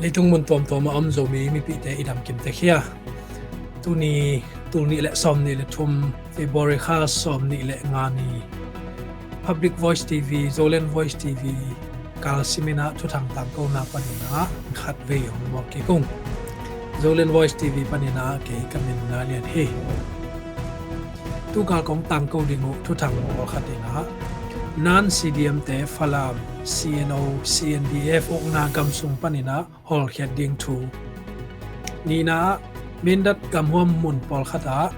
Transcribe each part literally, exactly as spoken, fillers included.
Leitung mun tuamtuam a om Zomi mipihte i damkim tek hi a. Tuni, tul nih le sawm nih le thum, February kha sawm nih le nga ni, Public Voice T V, Zoland Voice T V kalsim in ah thuthang tangkona panin ah khatvei hong muak kik ung. Zoland Voice T V panin ah kei ka min Nga Lian hi. Tu kal kong tangko ding uh thuthang pawlkhat in ah, Nan C D M te Falam C N O C N D F ukna gam sung panin ah hawlkhiat ding thu. Nihna ah, Mindat gamhuam mun pawlkhat ah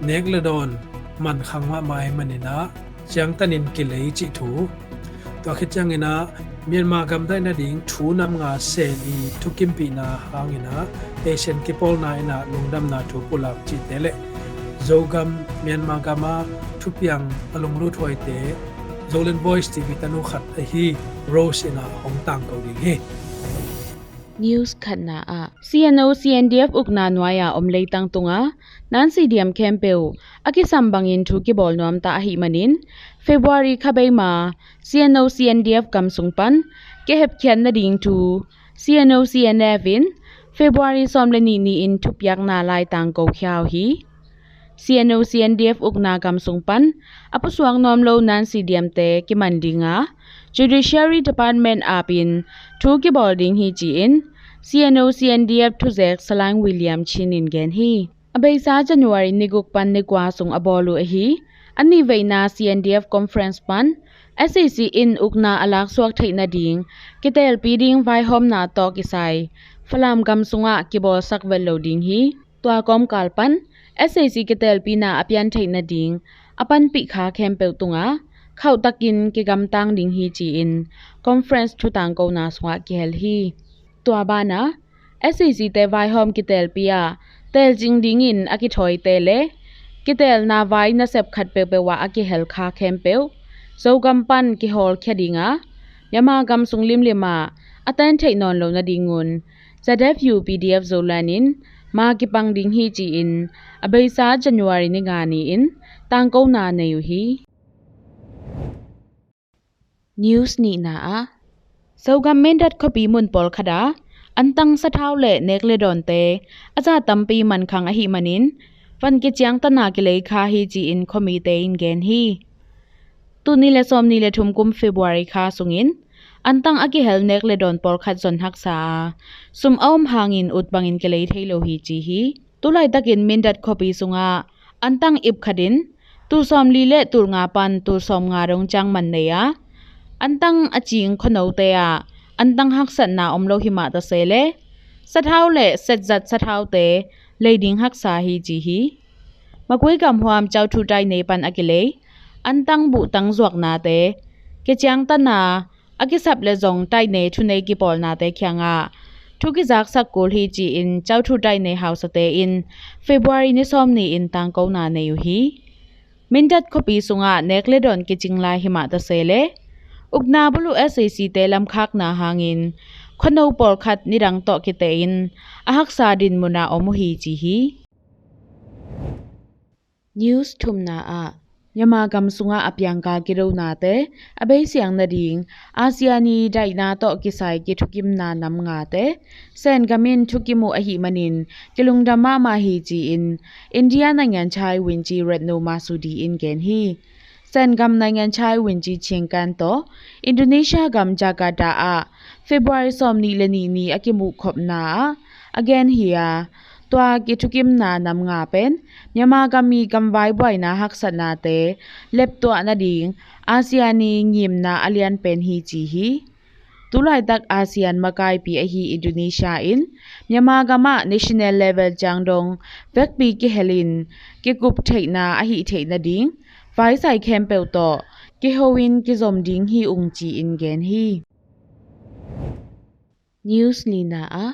nek le dawn mankhang mahmah ahih manin ah ciangtanin kilei cih thu. Tua khit ciangin ah Myanmar gam daih nading thu nam nga Sen i thukimpihna hangin ah Asian kipawlna in ah lungdamna thu pulak cihte le Zogam Myanmar gam ah thupiang a lungluthuaite Zoland Voice T V tanu khat ahi Rose in ah hong tangko ding hi. News khatna ah, C N O C N D F ukna nuai-a om leitang tungah Nan C D M khempeuh a kisam bangin thu kibawl nuam ta ahih manin, February kha bei ma C N O C N D F gam sung pan kihepkhiat nading thu C N O C N F in February sawm le nih ni-in thupiakna lai tangko khia uh hi. C N O C N D F ukna gam sung pan a pusuak nuam lo Nan C D M te kiman ding a, Judiciary Department aap in thu kibawl ding hi ci-in C N O C N D F thuzek Salang William Chin in gen hi. A beisa January ni guk pan ni kua sung a bawl uh ahi a nihveina C N D F conference pan S A C in ukna a laksuak theih nading kitelpi ding vaihawmna tawh kisai Falam gam sungah kibawlsak vet lo ding hi. Tua kawmkal pan S A C kitelpina a pian theih nading a panpih kha khempeuh tungah khauhtakin kigamtang ding hi ci-in conference thutangkona sungah kihel hi. Tua banah S A C te vaihawm kitelpi ah telcing dingin a kithawite le kitelna vai nasep khat peuhpeuh ah a kihel kha khempeuh Zogam pan kihawlkhia ding a, Myanmar gam sung limlim ah a ten theih nawn lo nadingun Z F U P D F Zoland in ma kipang ding hi ci-in a beisa January ni nga ni-in tangkona nei uh hi. News nihna ah, Zogam Mindat khuapi mun pawlkhat ah antang sathau le nek le dawnte a zat tampi mankhang ahih manin van kiciangtanna kilei kha hi ci-in khuamite in gen hi. Tul nih le sawm nih le thum kum February kha sungin antang a kihel nek le dawn pawlkhat zon haksa a, sum a om hangin ut bangin kilei thei lo hi ci hi. Tulaitakin Mindat khuapi sungah antang ip khatin tul sawmli le tul nga pan tul sawmnga dong ciang man nei a, antang a cing khuanote ah antang haksatna om lo hi mah tase le sathau le setzat sathaute lei ding haksa hi ci hi. Magui gamhuam Cauthu Tainei pan a kilei antang buhtang zuaknate kiciangtanna a kisap le zong Tainei thunei kipawlnate kiangah thu kizaksak kul hi ci-in Cauthu Tainei hausate in February ni sawm ni-in tangkona nei uh hi. Mindat khuapi sungah nek le dawn kicing lai hi mah tase le ukna buluh S A C te lamkhakna hangin khuano pawlkhat nidang tawh kitehin a haksa dinmun ah om uh hi ci hi. News thumna ah, Myanmar gam sungah a piangka kidonate a beisiang nading ASEAN i daihna tawh kisai kithukimna nam ngate Sen gam in thukim uh ahih manin kilungdam mahmah hi ci-in India nainganchai Win Chi Retno Marsudi in gen hi. Sen gam nainganchai Win Chi Chin Kan tawh Indonesia gam Jakarta ah February sawm nih le nih ni a kimuh khopna ah a gen hi a, tua kithukimna nam nga pen Myanmar gam i gamvai buaina haksatnate leptuah nading ASEAN i ngimna a lianpen hi ci hi. Tulaitak ASEAN makaipi ahi Indonesia in Myanmar gam ah national level ciang dong vekpi kihel in kikup theihna a hih theih nading vaisai khempeuh tawh kiho in kizom ding hi ung ci-in gen hi. News lina ah,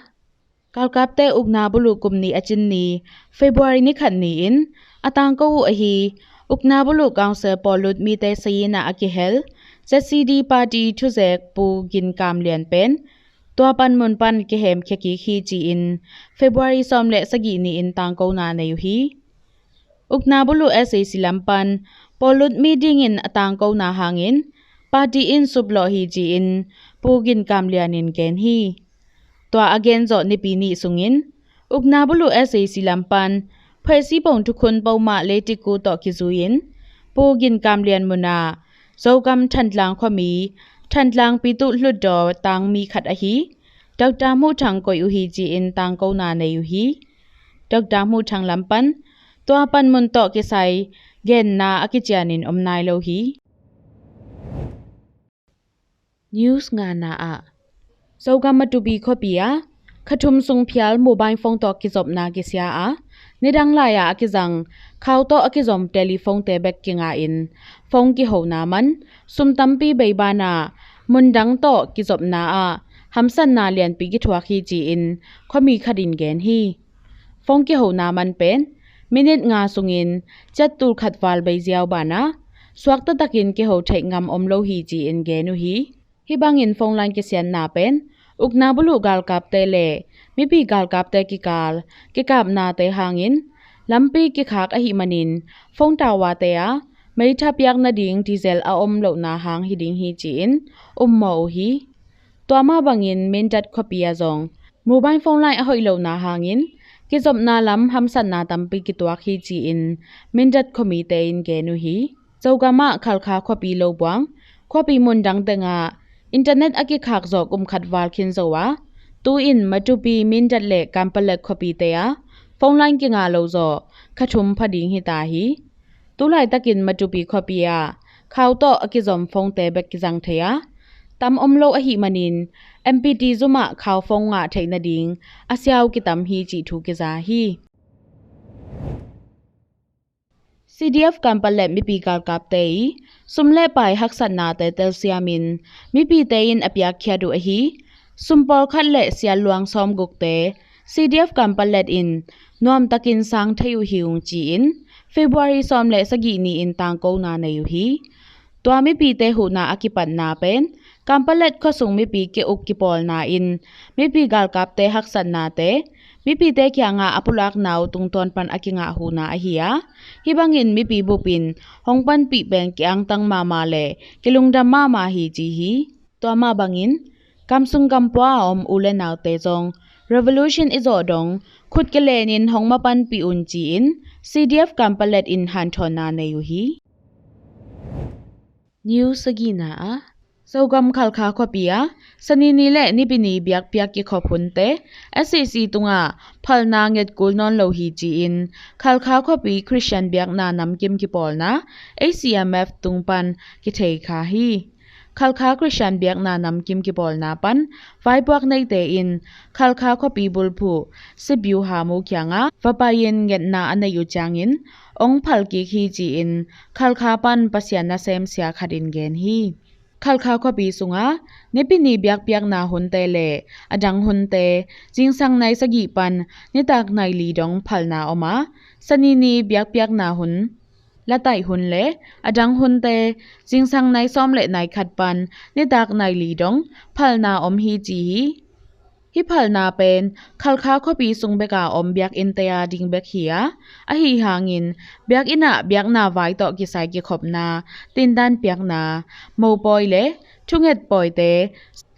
Galkapte ukna buluh kum nih a cin ni February ni khat ni-in a tangko uh ahi ukna buluh council pawllut mite sayina a kihel Z C D party thuzek Pu Gin Kam Lian pen tua panmun pan kihemkhia kik hi ci-in February sawm le sagih ni-in tangkona nei uh hi. Ukna buluh S A C lam pan pawllut mi dingin a tangkona hangin party in suplawh hi ci-in Pu Gin Kam Lian in gen hi. Tua a gen zawh nipi nih sungin ukna buluh S A C lam pan Phwe Sipong thukhun Poma Leitikku tawh kizui-in Pu Gin Kam Lian munah Zogam Thantlang khuami Thantlang Pitu Hlutdaw tangmi khat ahi Doctor Hmuh Thang koih uh hi ci-in tangkona nei uh hi. Doctor Hmuh Thang lam pan tua panmun tawh kisai genna a kicianin om nai lo hi. News ngana ah Zogam Matupi khuapi ah kha thum sung phial mobile phone tawh kizopna kisia a, nidang lai-ah a kizang khau tawh a kizom telephone te bek kinga in phone kihona man sum tampi bei banah mundang tawh kizopna ah hamsatna lianpi kithuak hi ci-in khuami khat in gen hi. Phone kihona man pen minute nga sungin ciat tul khat val bei ziau banah suakta takin kiho theih ngam om lo hi ci-in gen uh hi. Hih bangin phone line kisiatna pen ukna buluh galkapte le mipi galkapte kikal kikapnate hangin lampi kikhak ahih manin phone tower te ah meitha piak nading diesel a om lohna hang hi ding hi ci-in ummawh uh hi. Tua mah bangin Mindat khuapi ah zong mobile phone line a hoih lohna hangin kizopna lam hamsatna tampi kituak hi ci-in Mindat khuamite in gen uh hi. Zogam ah Khalkha khuapi lo buang khuapi mundang tengah internet a kikhak zawh kum khat val khin zo a, tu-in Matupi, Mindat le Kanpalet khuapite ah phone line kingah lo zawh kha thum pha ding hi ta hi. Tulaitakin Matupi khuapi ah khau tawh a kizom phone te bek kizang thei a, tam om lo ahih manin M P T zum ah khau phone ngah theih nading a siau kitam hi cih thu kiza hi. C D F Kanpalet mipi galkapte i sum le pai haksatnate telsiamin mipite in a piakkhiat uh ahi sum pawlkhat le siatluang sawmgukte C D F Kanpalet in nuamtakin sang thei uh hi ung ci-in February sawm le sagih ni-in tangkona nei uh hi. Tua mipite huhna a kipatna pen Kanpalet khuasung mipi ki-uk kipawlna in mipi galkapte haksatnate mipite kiangah a pulakna uh tungtawn pan a kingah huhna ahi a, hih bangin mipi bupin hong panpih pen kiangtang mahmah le kilungdam mahmah hi ci hi. Tua mah bangin kamsung kampua a om u le naute zong revolution i zawh dong khut kilenin hong mapanpih un ci-in C D F Kanpalet in hanthawnna nei uh hi. News sagihna ah Zogam Khalkha khuapi ah Sanini le Nipini biakpiak kikhop hunte S A C tungah phalna ngetkul nawn lo hi ci-in Khalkha khuapi Christian biakna namkim kipawlna H C M F tung pan kithei kha hi. Khalkha Christian biakna namkim kipawlna pan vaipuak neite in Khalkha khuapi bulphuh Sibiu Hamu kiangah va pai-in ngetna a neih uh ciangin ong phalkik hi ci-in Khalkha pan Pasian nasem sia khat in gen hi. Khalkha khuapi sungah Nipini biakpiakna hunte le a dang hunte zingsang nai sagih pan nitak nai li dong phalna om a, Sanini biakpiakna hun lataih hun le a dang hunte zingsang nai sawm le nai khat pan nitak nai li dong phalna om hi ci hi. Hih phalna pen Khalkha khuapi sung beka om biakinn te a ding bek hi a, ahi hangin biakinn ah biakna vai tawh kisai kikhopna, tindan piakna, mopawi le thunget pawite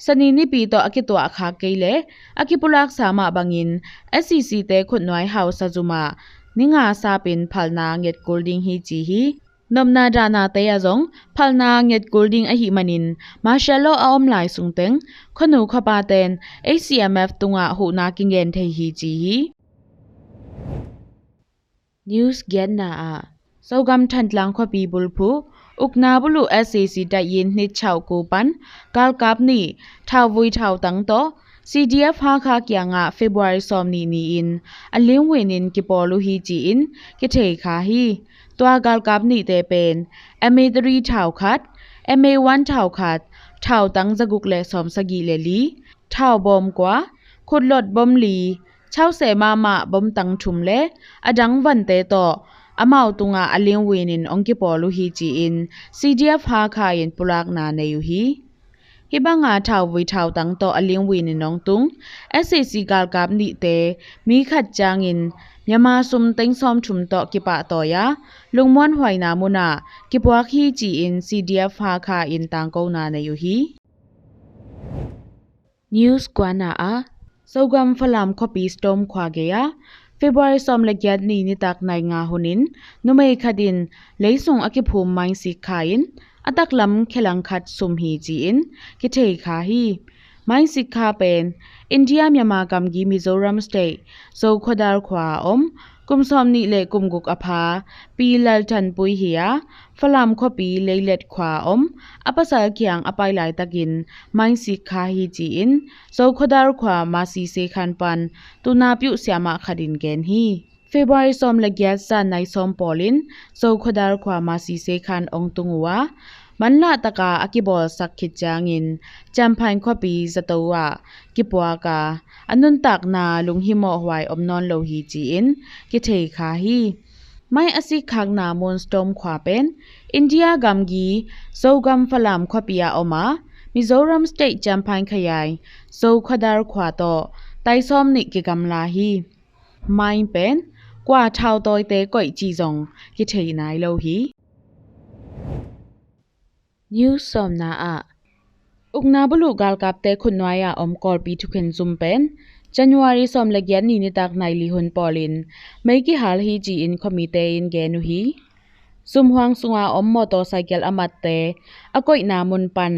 Sanini pi tawh a kituahkhak kei le a kipulaksa mah bangin S C C te khutnuai hausa zumah ni nga sapin phalna ngetkul ding hi ci hi. Nopna dahnate ah zong phalna ngetkul ding ahih manin martial law a om lai sungteng khuanu khuapa ten H C M F tungah huhna kingen thei hi ci hi. News giatna ah Zogam Thantlang khuapi bulphuh ukna buluh S A C taih in hnit chauh ku pan galkap nih thauvui thautang tawh C D F Hakha kiangah February sawm nih ni-in a limwin in kipawl uh hi ci-in kithei kha hi. Tua galkap nihte pen M A three thau khat, M A one thau khat, thautang zaguk le sawm sagih le li, thau bawm kua, khutlot bom li, chause mahmah bomtang thum le a dang vante tawh amau tungah a limwin in ong kipawl uh hi ci-in C D F Hakha in pulakna nei uh hi. Hih banga thauvui thautang tawh a limwin in ong tung S A C galkap nihte mi khat ciangin Myanmar sum teng sawmthum tawh kipahtawi a lungmuanhuaina munah kipuak hi ci-in C D F Hakha in tangkona nei uh hi. News kuana ah Zogam Falam khuapi Storm khua gei ah February sawm le giat ni nitak nai nga hunin numei khat in leisung a kiphum mine sik kha in a taklam khelang khat sum hi ci-in kithei kha hi. Mine sik kha pen India Myanmar gamgi Mizoram State Zokhuadar khua a om kum sawm nih le kum guk a pha Pi Lalthanpui hi a, Falam khuapi Leilet khua a om a pasal kiang a pai laitakin mine sik kha hi ci-in Zokhuadar khua Masi Sekhan pan tuna piuh siamah khat in gen hi. February sawm le giat zan nai sawm pawlin Zokhuadar khua Masi Sekhan ong tung uh a, manlah taka a kibawlsak khit ciangin Champhai khuapi zato ah kipuak a, a nuntakna lunghimawh huai om nawn lo hi ci-in kithei kha hi. Mine a sikkhakna mun Storm khua pen India gamgi Zogam Falam khuapi ah om a, Mizoram State Champhai khayai Zokhuadar khua tawh tai sawm nih kigamla hi. Mine pen kua thau tawite koih cih zong kithei nai lo hi. News sawmna ah, ukna buluh galkapte khutnuai ah om Kawlpi thukhen zum pen January sawm le giat ni nitak nai li hun pawlin mei kihal hi ci-in khuamite in gen uh hi. Zum huang sunga om motorcycle a matte a koihna mun pan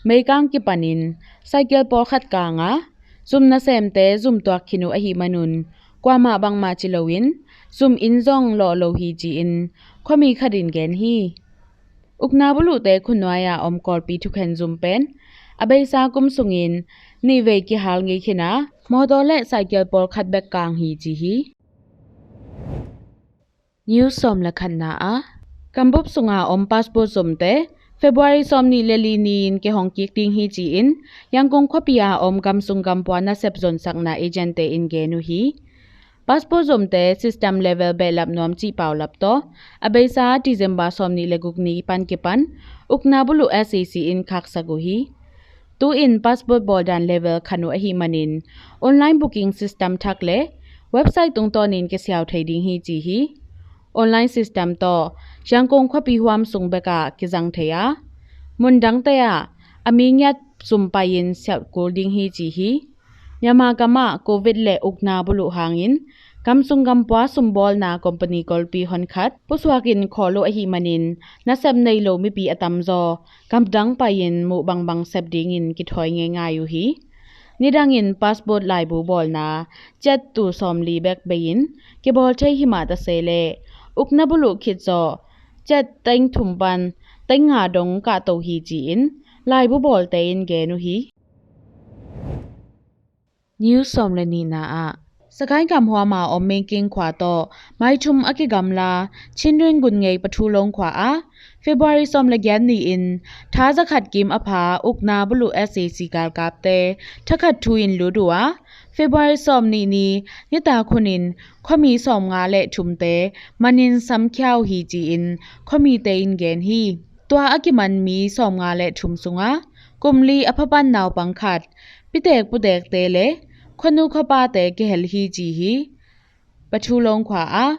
meikang kipanin cycle pawlkhat kanga zum nasemte zum tuak khin uh ahih manun kuamah bangmah ci loin zum inn zong lawh lo hi ci-in khuami khat in gen hi. Ukna buluhte khutnuai ah om Kawlpi thukhen zum pen a beisa kum sungin nihvei kihal ngei khin a, motor le cycle pawlkhat bek kang hi ci hi. News sawm le khatna ah, gambup sunga om passport zomte February sawm nih le li ni-in kihong kik ding hi ci-in Yangon khuapi a om gamsung gampua nasep zonsakna agent-te in gen uh hi. Passport zomte system level behlap nuam cih paulap tawh a beisa December sawm nih le guk ni pan kipan ukna buluh S A C in khaksak uh hi. Tu-in passport bawldan level khan uh ahih manin online booking system thak le website tungtawnin kisiau thei ding hi ci hi. Online system tawh Yangon khuapi huam sung bekah kizang thei a, mun dangte ah a mi ngiat sum pai-in siauh kul ding hi ci hi. Myanmar gamah Covid le ukna buluh hangin gamsung gampua sumbawlna company golpi honkhat pusuakin khawl uh ahih manin nasep nei lo mipi a tamzaw gamdang pai-in muh bangbang sep dingin kithawi ngeingai uh hi. Nidangin passport laibu bawlna ciat tul sawmli bek bei-in kibawl thei himah tase le ukna buluh khit zawh ciat teng thum pan teng nga dong kahto hi ci-in laibu bawlte in gen uh hi. News sawm le nihna ah, Sagaing gamhuam a om Mingking khua tawh maithum a kigamla Chinrin gun ngei Pathulong khua ah February sawm le giat ni-in tha zakhat kim a pha ukna buluh S A C galkapte thakhat thu in lut uh a, February sawm nih ni nitak hunin khuami sawmnga le thumte manin samkhia uh hi ci-in khuamite in gen hi. Tua a kiman mi sawmnga le thum sungah kum li a phapan naupang khat pitek putekte le khuanu khuapate kihel hi ci hi. Pathulong khua ah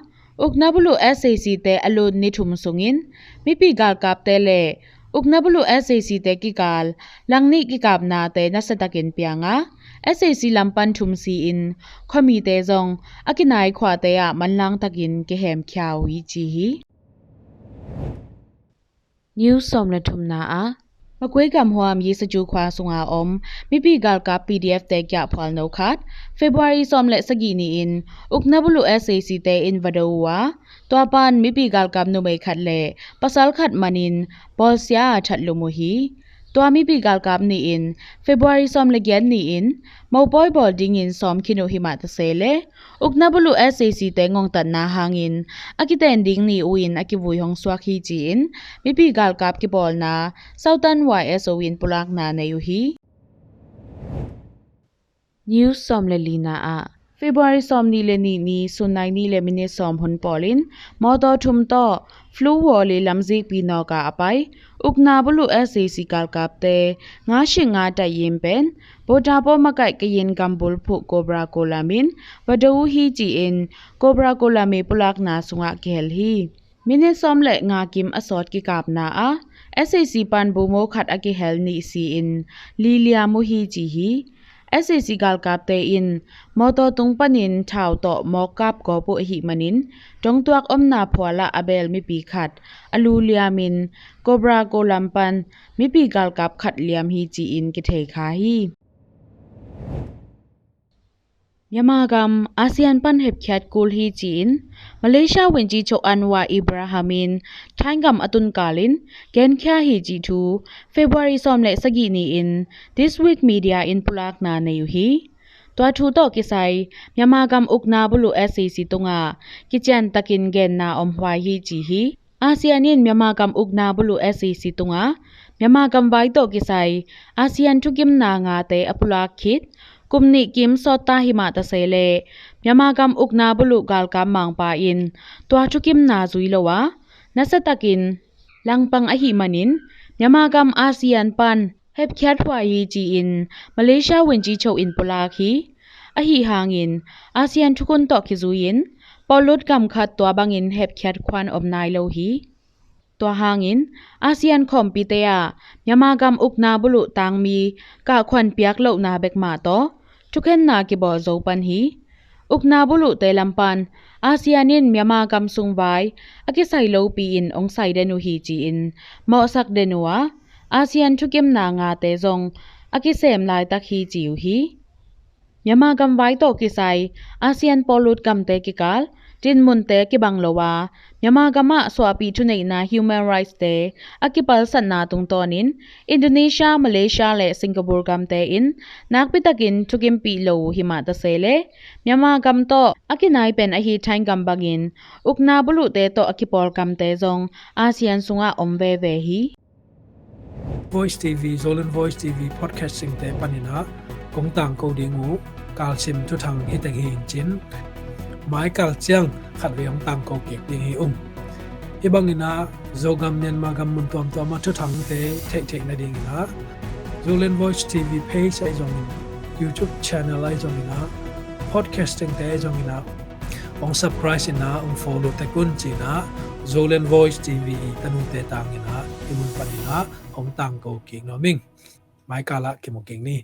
ukna buluh S A C te a lut ni thum sungin mipi galkapte le ukna buluh S A C te kikal langnih kikapnate nasiatakin piang a, S A C lam pan thum si-in khuamite zong a kinai khuate ah manlangtakin kihemkhia uh hi ci hi. News sawm le thumna ah, Magway gamhuam Yisacu khua sunga om mipi galkap P D F te kiahphual no khat February sawm le sagih ni-in ukna buluh S A C te in va do uh a, tua pan mipi galkap numei khat le pasal khat manin bawlsia a thatlum uh hi. Tua mipi galkap nih in February sawm le giat ni-in mopawi bawl dingin sawm khin uh himah tase le ukna buluh S A C te ngongtatna hangin a kiten ding ni uh in a kivui hong suak hi ci-in mipi galkap kibawlna Southern Y S O in pulakna nei uh hi. News sawm le lina ah, February sawm nih le nih ni sun nai nih le minit sawm hun pawlin mawtaw thum tawh Flu Valley lamzikpi nawka a pai ukna buluh S A C galkapte nga sik nga taiyim pen Bawtapaw makaih Kayin gambul phuh Cobra Kolam in va do uh hi ci-in Cobra Kolam i pulakna sungah kihel hi. Minit sawm le nga kim a sawt kikapna ah S A C pan bumo khat a kihel nih si-in li liam uh hi ci hi. SAC galkapte in mawtaw tung panin thau tawh mawk kap gawp uh ahih manin, dongtuak omna phualah a beel mipi khat a lu liamin Cobra golam pan mipi galkap khat liam hi ci-in kithei kha hi. Myanmar gam ASEAN pan hepkhiat kul hi ci-in Malaysia winci chok Anwar Ibrahim in thaingam a tunkalin genkhia hi cih thu February sawm le sagih ni-in This Week Media in pulakna nei uh hi. Tua thu tawh kisai Myanmar gam ukna buluh SAC tungah kiciantakin genna om huai hi ci hi. ASEAN in Myanmar gam ukna buluh SAC tungah Myanmar gam vai tawh kisai ASEAN thukimna ngate a pulak khit kum nih kim sawt ta himah tase le Myanmar gam ukna buluh galkap mangpa in tua thukimna zui lo a, nasatakin langpang ahih manin Myanmar gam ASEAN pan hepkhiat huai hi ci-in Malaysia winci chok in pulak hi. Ahi hangin ASEAN thukhun tawh kizui-in pawllut gam khat tua bangin hepkhiat khuan om nai lo hi. Tua hangin ASEAN khawmpite ah Myanmar gam ukna buluh tangmi kahkhuan piak lohna bek mah tawh thukhenna kibawl zo pan hi. Ukna buluhte lam pan ASEAN in Myanmar gam sung vai a kisai lopi-in hong sai den uh hi ci-in mawhsak den uh a, ASEAN thukimna ngate zong a kisem laitak hi ci uh hi. Myanmar gam vai tawh kisai ASEAN pawllut gamte kikal dinmunte kibang lo a, Myanmar gam ah suahpih thuneihna human rights te a kipalsatna tungtawnin Indonesia, Malaysia le Singapore gamte in nakpitakin thukimpih lo uh himah tase le Myanmar gam tawh a kinai pen ahi thaingam bangin ukna buluhte tawh a kipawl gamte zong ASEAN sungah om veve hi. Voice TV, Zoland Voice TV podcasting te panin ah kong tangko ding uh kalsim thuthang hi teng hi in cin, mai kal ciang khatvei hong tangko kik ding hi ung. Hih bangin ah Zogam, Myanmar gam mun tuamtuam ah thuthangte theihtheih nadingin ah Zoland Voice TV page ahi zongin, YouTube channel ahi zongin ah, podcasting te ahi zongin ah hong subscribe in ah hong follow tek un ci-in ah Zoland Voice TV tanute tangin ah hih mun panin ah hong tangko kik nuam ing. Mai kal ah kimu kik ni.